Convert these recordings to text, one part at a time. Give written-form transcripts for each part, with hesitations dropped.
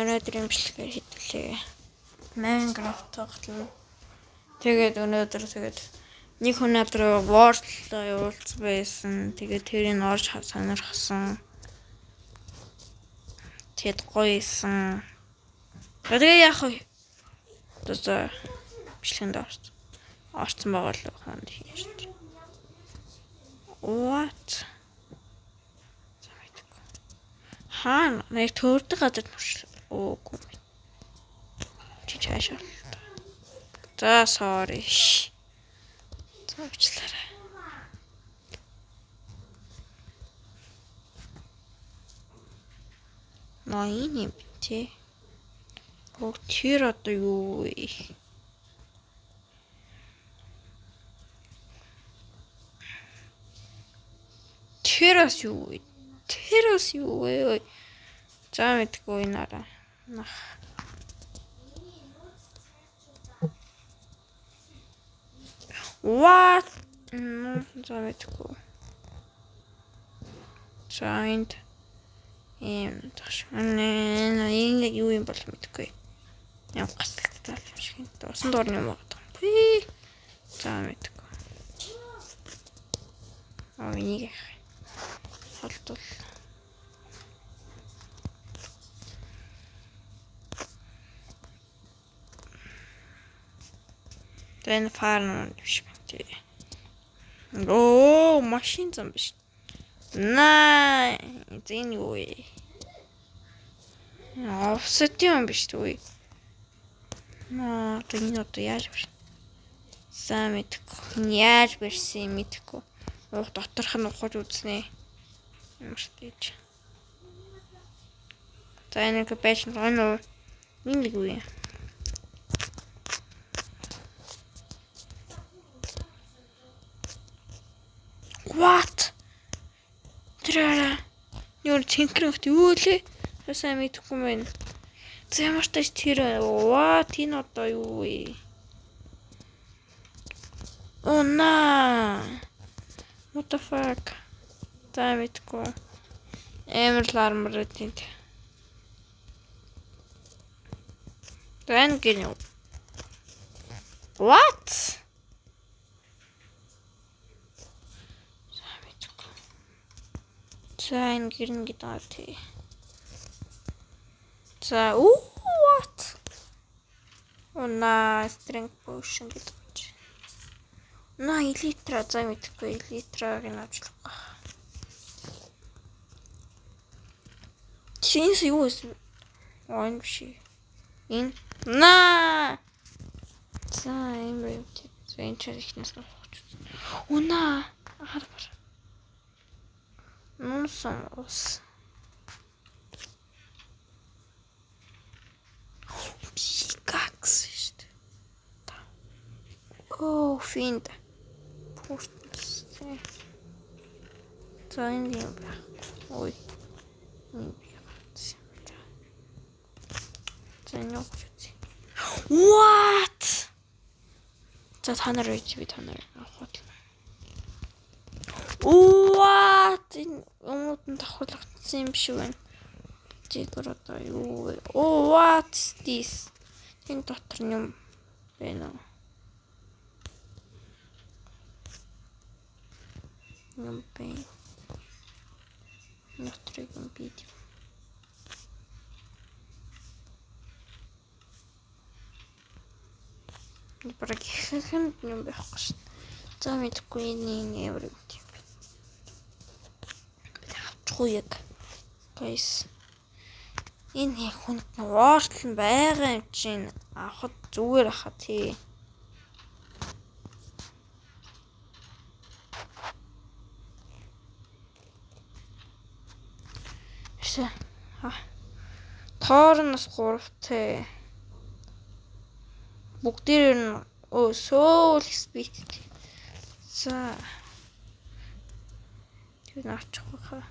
Өнөөдрийн бичлэгээр хэдүүлээ. Minecraft тоглоно. Тэгээд өнөөдөр тэгээд нэг хүн над руу Word-лоо явуулсан байсан. Тэгээд тэрийг орж сонирхсон. Тэгээд гоё исэн. Тэгээ яах вэ? Одоо бичлэгэнд орсон. Орсон байгаа л хонд хийж. What? За мэдгүй. Хаана нэг төрдөг газар нүрчлээ. Өөгүй. Чи чаашаа. За sorry. За уучлаарай. Наа энэ юм тий. Оо тэр одоо юу вэ? Тэр бас юу вэ? Тэр бас юу вэ? За мэдгүй энэ араа. Нах. What? За мэдгүй. За энд ийм таш. Энэ яг юу юм бол мэдгүй. Юм гацалтай юм шиг. Усан доор юм байгаа юм. Пи. За мэдгүй. Аа энийг яах. Холдвол. За энэ фарм юм шиг тий. Оо, машин зам биш. Наа, энэ юу вэ? Offset юм биш үү? Наа, одоо энэ одоо яаж барьсан? За мэдгүй. Яаж барьсан мэдгүй. Уух доторх нь ухаж үзнэ. Ямар ч тийч. За энэ нэг байж энэ энэ нэг юу юм? What? Тэр араа. Юу цэнхэр хот юу лээ? Сайн мэдэхгүй мэн. За ямар ч тач тэр what энэ одоо юу вэ? Оо наа. What the fuck? За мэдэхгүй. Амар л армор тийм. Энэ гэнэ. What? За энэ гэрнэ гэдэг аа тий. За what? Уна strength potion гэдэг чинь. На элитра за мэдэхгүй элитраг нь авч болохгүй. Чинс юу вэ? Оо энэ биш. Энэ на. За амар юм тий. За энэ ч ихнээс нь ухаж. Уна хар бар. Нуусан ус. Pickaxe шүү дээ. Оо, финд. Пуртс. За энэ юм байх. Ой. Энэ би гарсан. За энэ юу гэж. What? За та нар үгүй би та нар авах. What? Энэ юмуд нь давхарлагдсан юм шиг байна. Зэгэр одоо юу вэ? Oh, what's this? Энэ дотор юм байна уу? Юм байна. Дотрыг юм бид. Бараг ихэнх юм байхгүй шин. За мэдэхгүй энэ ямар юм тийм. Авчихгүй яг. Guys. Энэ яг хүнд нь ууртал нь байгаа юм чинь авахд зүгээр аха тий. Тоор нь бас 3-тэй. Бүгдээр нь өө сөөл speed. За. Тэр нь авчихгүй хаа.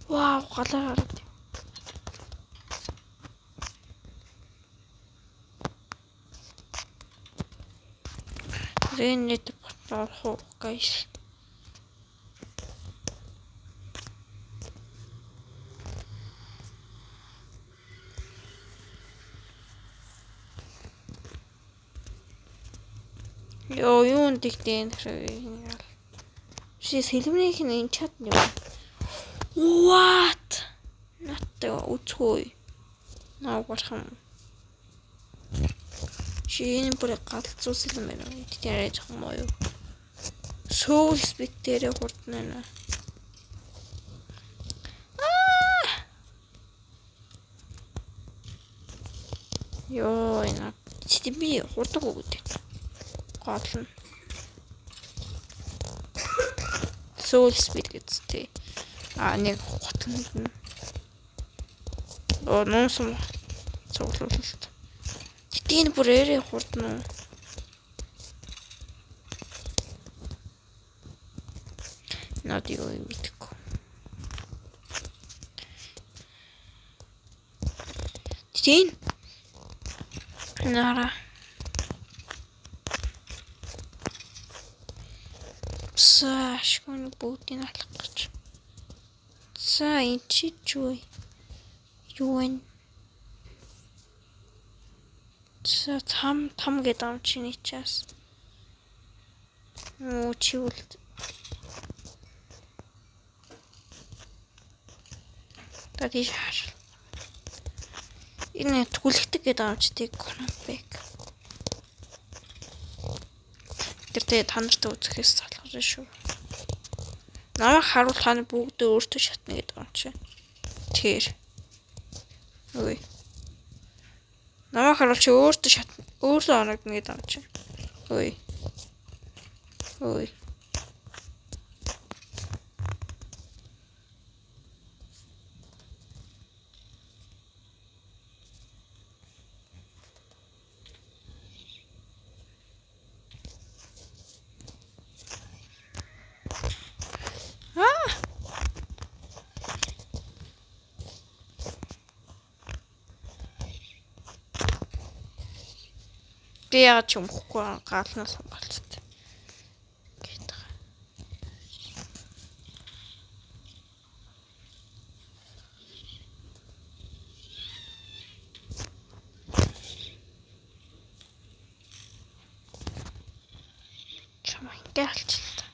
Вау, галаар хараад. Ренет орох уу, guys? Йоо, юун дэгдэн хэрэг. Чи сэлмнийх нь энэ чат юм. What? Наттай үзгүй. Наа болох юм. Чи энэ бүр галзуу сэлэм байна. Тэр арай жоохон муу юу. Soul speed дээрээ хурдан байна. Йоо, энэ чи би хурдаг уу гэдэг. Гол нь. Soul speed гэсэн тий. А нэг хотонд нь. Оо, нуусан цуглуулалт. Гэтэ энэ бүр эрээ хурдан уу? Над юу юм мэдэхгүй. Гэтэ энэ нара. За, ашгүй бүгдийг алах гэж. За, энэ чи юу юу вэ? За, там там гэдэг юм чиний чаас. Оо, чи үл. Та тийш хаашаа. Энэ түлхдэг гэдэг юм чи тийг конопек. Тэр тэ та нартай үзэхээс залхаж шүү. Намайг харуул та нар бүгдээ өөртөө шатна гэдэг юм чи. Тэр. Ой. Намайг харуул чи өөртөө шатна. Өөртөө оногдно гэдэг юм чи. Ой. Ой. Би яагаад ч өмөхгүй галнаас хамгаалцтай. Гэдэг. Чамаа ингэ алчлаа.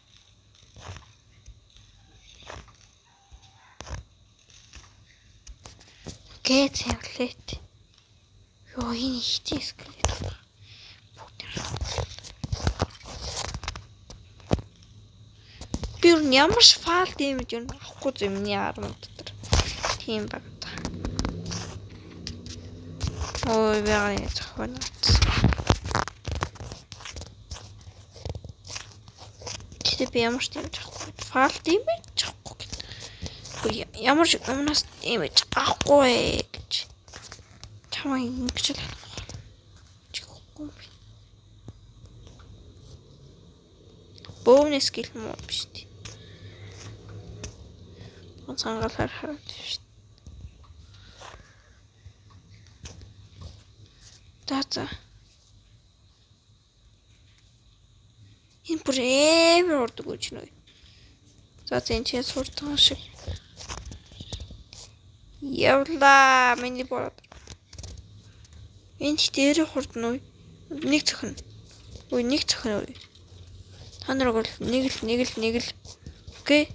Гэ цэвэрлээд. Йоо, энэ ихтэй скелет. Би юу ямар ч файл дэмэж юу авахгүй зү миний арман дотор. Тийм баг та. Ой, бага зохион. Гэтэ би ямар ч дэмэж авахгүй. Файл дэмэж авахгүй гэдэг. Үгүй ямар ч өмнөөс дэмэж авахгүй гэж. Чамаа ингэж л авах. Чихгүй юм. Бөөний скил муу биш үү? Цангалаар хараад шүү. За за. Энэ бүр амар урдаг үуч нөө. За за энэ чи суртан шиг. Явлаа миний бороод. Энэ дээр хурдан уу? Нэг цохино. Үй нэг цохино. Та нар бол нэг л. Окей.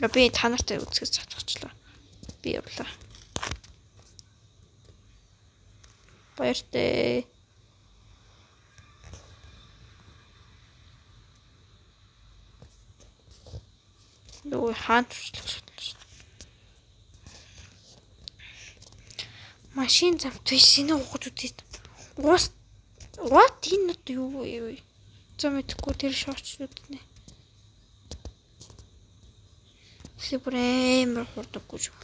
Би та нартай үзэхээс чадчихлаа. Би явлаа. Баяртай. Юу хаан туршлага шатлаа. Машин замт биш энэ ухаж үзээд. Уус what энэ одоо юу вэ? За мэдэхгүй тэр шорчнууд нэ. Тэр бүр амар хурдаггүй юм.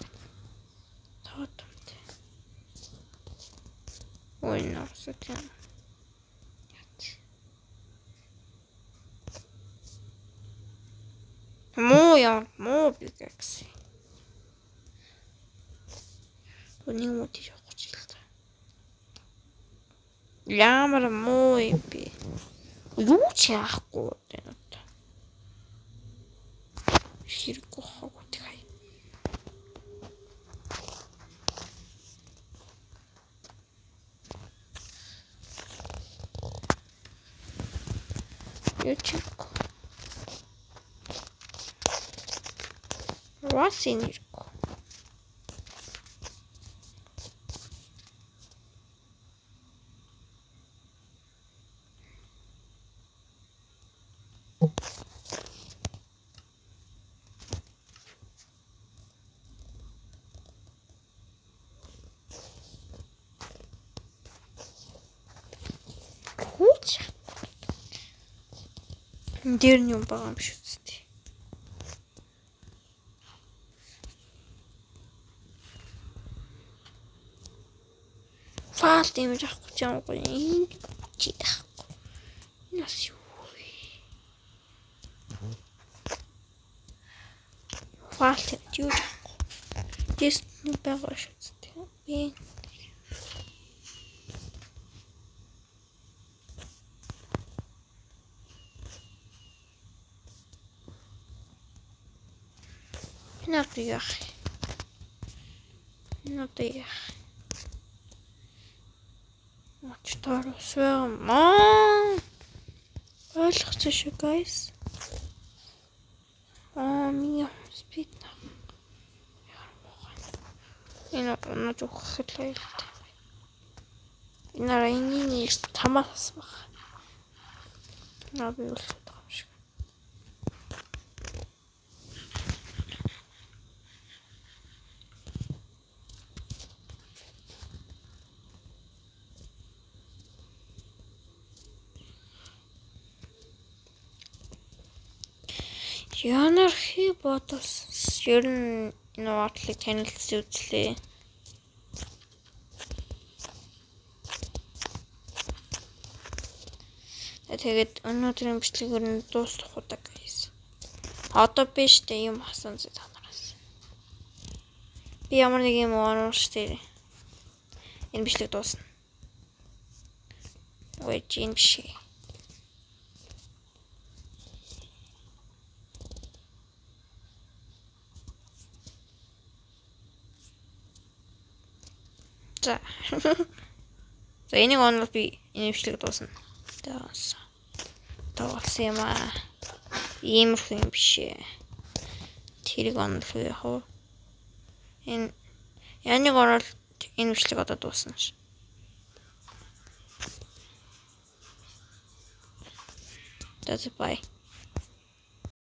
Тоод юм. Ой, нөөсөт юм. Муу Ямар муу pickaxe. Нэг муу тийш явах гэж л та. Ямар муу юм бэ? Юу ч яахгүй байна одоо. Хэрэггүй хог үтг хай. Юу ч хэрэггүй. Васын хэрэггүй. Хүүч. Энэ дээр нь юм байгаа юм шүү дээ. Файл дэмэж авахгүй ч юм уу. Энэ чи яахгүй. Энэ бас юу вэ? Файл дэмэж юу ч авахгүй. Тест нэг байгаа шүү дээ. Би энэ одоо яах вэ? Энэ одоо яах вэ? Оч тоор ус байгаа. Ойлгосон шүү guys. Миний speed на. Энэ унаж өгөх л аюултай. Энэ арай энэний нэг тамаас баг. Наа би үлсээд байгаа юм шиг. Янар хий бодос ер нь энэ бодлыг танилцсан үзлээ. Тэгээд өнөөдрийн бичлэг ер нь дуусах удаа guys. Одоо би штэ юм хасан зэ та нараас. Би ямар нэг юм оруулах штэ. Энэ бичлэг дуусна. Ой, энэ биш. За. За энийг онол би энэ бичлэг дуусна. За. Тоглосон юм аа. Иймэрхүү юм биш ээ. Тэрийг онол яах вэ? Энэ яныг орол энэ бичлэг одоо дуусна ш. That's bye.